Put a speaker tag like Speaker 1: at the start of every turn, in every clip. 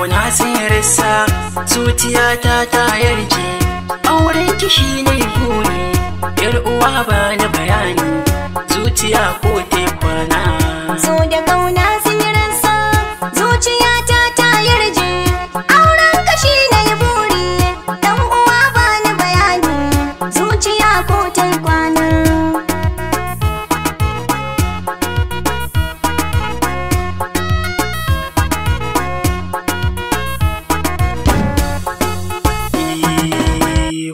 Speaker 1: ƙauna sun rasa, zuciyata ta yarje. Auren ki shine buri, yar uwa ba ni bayani, zuciya ko te kwana.
Speaker 2: So da ƙauna sun rasa, zuciyata ta yarje. Auren ka shine buri, dan uwa ba ni bayani, zuciya ko te kwana.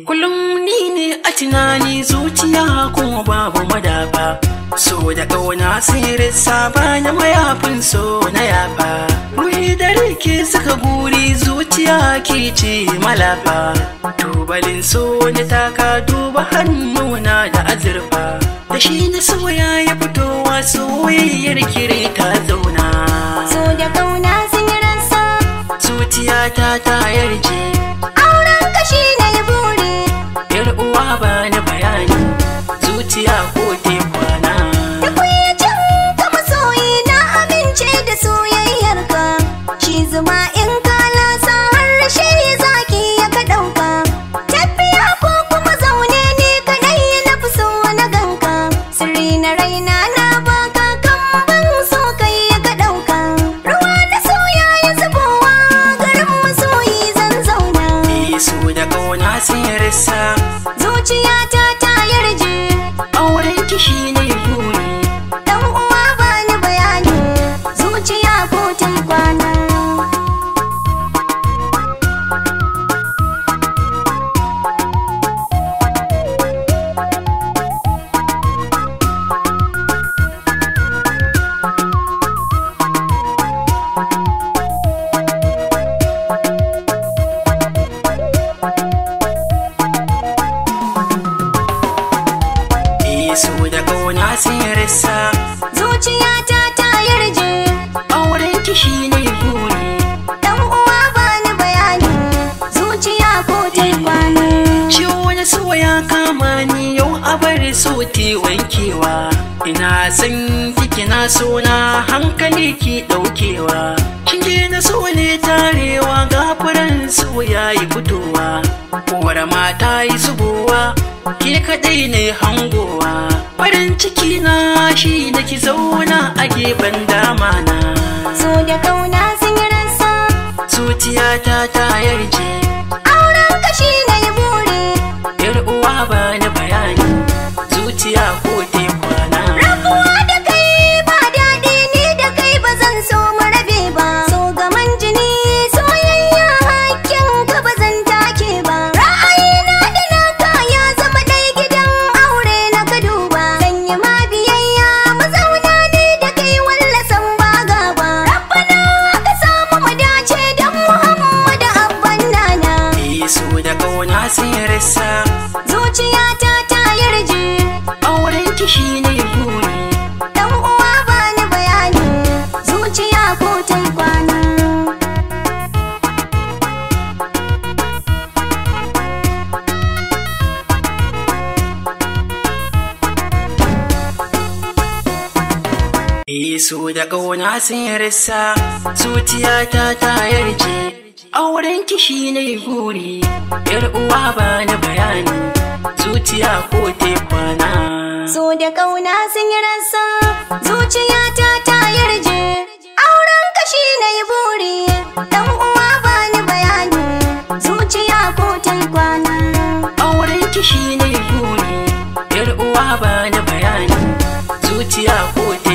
Speaker 1: Kullum ni ne a tunani zuciya kuma babu madafa. So da ƙauna sirrin saba na mayafin so na yafa. Ruhi da rike suka guri zuciya ke ce malafa. Tubalin so na taka duba hannuna da azurfa. Da shi na soya ya fitowa soyayyar kire ta zauna.
Speaker 2: So da ƙauna sun rasa,
Speaker 1: zuciyata ta yarje.
Speaker 2: Auren ka shine buri,
Speaker 1: yar uwa ba ni bayani, zuciya ko te kwana.
Speaker 2: Takwaitin ka masoyi na amince da soyayyarka, shi zuma in ka lasa harshe zaki ya ka ɗauka. Tafiya ko kuma zaune ne kaɗai na fi so na ganka, sirri na raina na baka kan ban so kai ya ka ɗauka. Ruwa na soya ya zubowa garin masoyi zan zauna.
Speaker 1: So da ƙauna sun rasa,
Speaker 2: zuciyata ta yarje.
Speaker 1: Auren ki shine buri,
Speaker 2: dan uwa bani bayani, zuciya ko ta kwana.
Speaker 1: So da ƙauna sun rasa,
Speaker 2: zuciyata ta yarje.
Speaker 1: Auren ki shine buri,
Speaker 2: dan uwa bani bayani, zuciya ko ta kwana.
Speaker 1: Ciwo na so ya kama ni yau a bar so te wankewa. Ina san kiki na so na hankali ki ɗaukewa. Shinge na so ne tarewa gafuran so ya yi fitowa. Kowar mata yi zubowa, ke kaɗai ne hangowa. Farin ciki na shi da ki zauna a gefen dama na.
Speaker 2: So da ƙauna sun rasa,
Speaker 1: zuciyata ta yarje.
Speaker 2: Auren ka shine buri,
Speaker 1: yar uwa ba ni bayani, zuciya ko te kwana.
Speaker 2: Rabuwa da kai ba daɗi, ni da kai ba zan so mu rabe ba. So gaman jini soyayya hakkin ka ba zan take ba. Ra'ayina da naka ya zama ɗai gidan aure na ka duba. Zan yi ma biyayya mu zauna ni da kai wallasan ba gaba. Rabbana ka samu mu dace dan Muhammadu abban nana.
Speaker 1: So da ƙauna sun rasa,
Speaker 2: zuciyata ta yarje.
Speaker 1: Auren ki shine buri,
Speaker 2: dan uwa bani bayani, zuciya ko ta kwana.
Speaker 1: So da ƙauna sun rasa, zuciyata ta yarje. Auren ki shine buri, yar uwa bani bayani, zuciya ko te kwana.
Speaker 2: So da ƙauna sun rasa, zuciyata ta yarje. Auren ka shine buri, dan uwa bani bayani, zuciya ko ta kwana.
Speaker 1: Auren ki shine buri, yar uwa bani bayani, zuciya ko te